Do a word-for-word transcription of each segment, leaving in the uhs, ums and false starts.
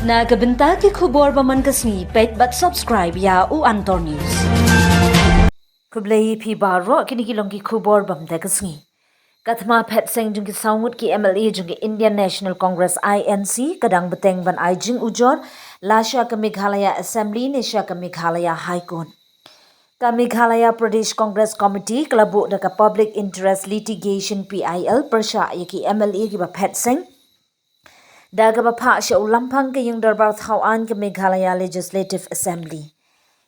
Na ka bynta ki khubor ba man ka sngi, peit bad subscribe ïa u Antor News. Khublei phi baroh, kine ki long ki khubor ba mynta ka sngi. Ka thma phet seng jong ki saw ngut ki M L A jong ki Indian National Congress, I N C, ka dang bteng ban ai jingujor la sha ka Meghalaya Assembly ne sha ka Meghalaya High Court. Ka Meghalaya Pradesh Congress Committee ka la buh da ka Public Interest Litigation, P I L, pyrshah ïa ki M L A kiba phet seng da kaba phah sha u lamphang ka ïing dorbar thaw aiñ ka Meghalaya Legislative Assembly.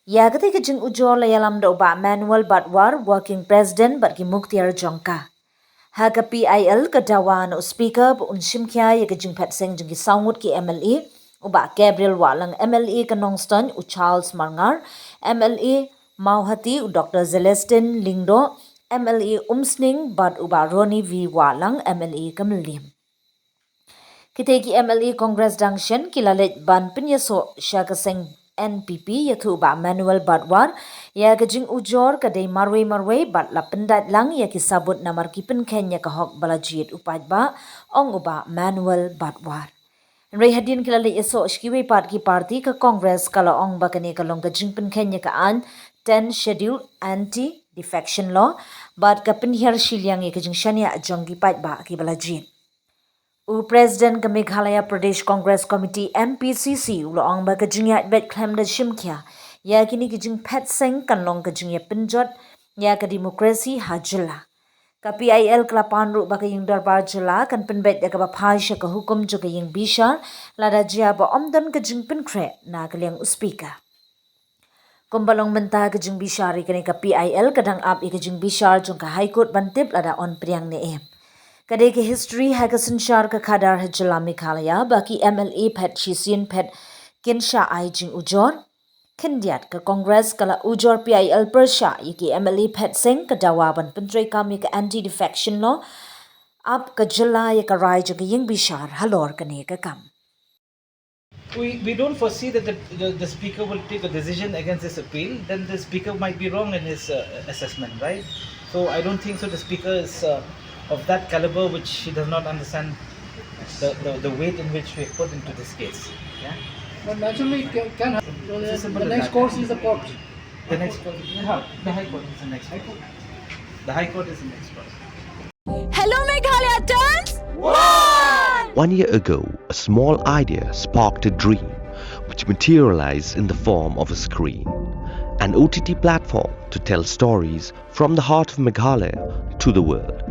Ïa katei ka jingujor la ïalam da u Bah Manuel Badwar, Working President, bad ki muktiar jong ka. Ha ka P I L ka dawa na u Speaker ba un shimkhia ïa ka jingphet seng jong ki saw ngut ki M L A, u Bah Gabriel Wahlang, M L A ka Nongstoiñ, u Charles Marngar, M L A Mawhati, u Doktor Celestine Lyngdoh, M L A Umsning, bad u Bah Ronnie V Wahlang, M L A ka Mylliem. Kitei ki M L A Congress dang shen ki la leit ban pynïasoh sha ka seng N P P ïathuh u Bah Manuel Badwar ïa ka jingujor ka dei marwei marwei bad la pyndait lang ïa ki sabut namar ki pynkheiñ ïa ka hok ba la jied u paidbah, ong u Bah Manuel Badwar. Hynrei hadien ki la leit ïasoh sha kiwei pat ki party, ka Congress ka la ong ba kane ka long ka jingpynkheiñ ïa ka aiñ Tenth Schedule, Anti Defection Law, bad ka pynhiar shiliang ïa ka jingshaniah jong ki paidbah kiba la jied. U President ka Meghalaya Pradesh Congress Committee, M P C C, u la ong ba ka jingïaid beit khlem da shimkhia ïa kine ki jingphet seng kan long ka jingïapynjot ïa ka demokrasi ha jylla. Ka P I L ka la pan ruh ba ka ïing dorbar jylla kan pynbeit da kaba phai sha ka hukum jong ka ïing bishar lada jia ba ym don ka jingpynkhreh na ka liang u Speaker. Kumba long mynta ka jingbishar ïa kane, ka P I L ka dang ap ïa ka jingbishar jong ka High Court ban tip lada yn pdiang ne em. Ka dei ka history ha ka synshar ka khadar ha jylla Meghalaya ba ki M L A phet shisien phet kin shah ai jingujor. Khyndiat ka Congress ka la ujor P I L pyrshah ïa ki M L A phet seng, ka dawa ban pyntreikam ïa ka Anti Defection Law. Ap ka jylla ïa ka rai jong ka ïing bishar halor kane ka kam. We, we don't foresee that the, the, the speaker will take a decision against this appeal, then the speaker might be wrong in his uh, assessment, right? So I don't think so. The speaker is uh, of that caliber which she does not understand the, the, the weight in which we have put into this case. Yeah? But naturally, it can, can happen. So It's the, as simple the as next that. Course is the court. The next court, yeah, the High Court is the next court. The High Court is the next court. Hello Meghalaya turns one! One year ago, a small idea sparked a dream which materialized in the form of a screen, an O T T platform to tell stories from the heart of Meghalaya to the world,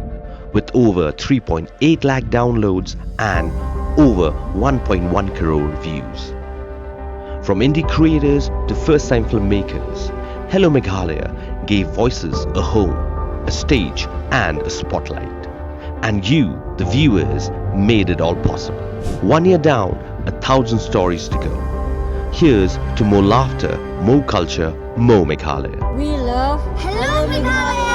with over three point eight lakh downloads and over one point one crore views. From indie creators to first time filmmakers, Hello Meghalaya gave voices a home, a stage, and a spotlight. And you, the viewers, made it all possible. One year down, a thousand stories to go. Here's to more laughter, more culture, more Meghalaya. We love Hello Meghalaya!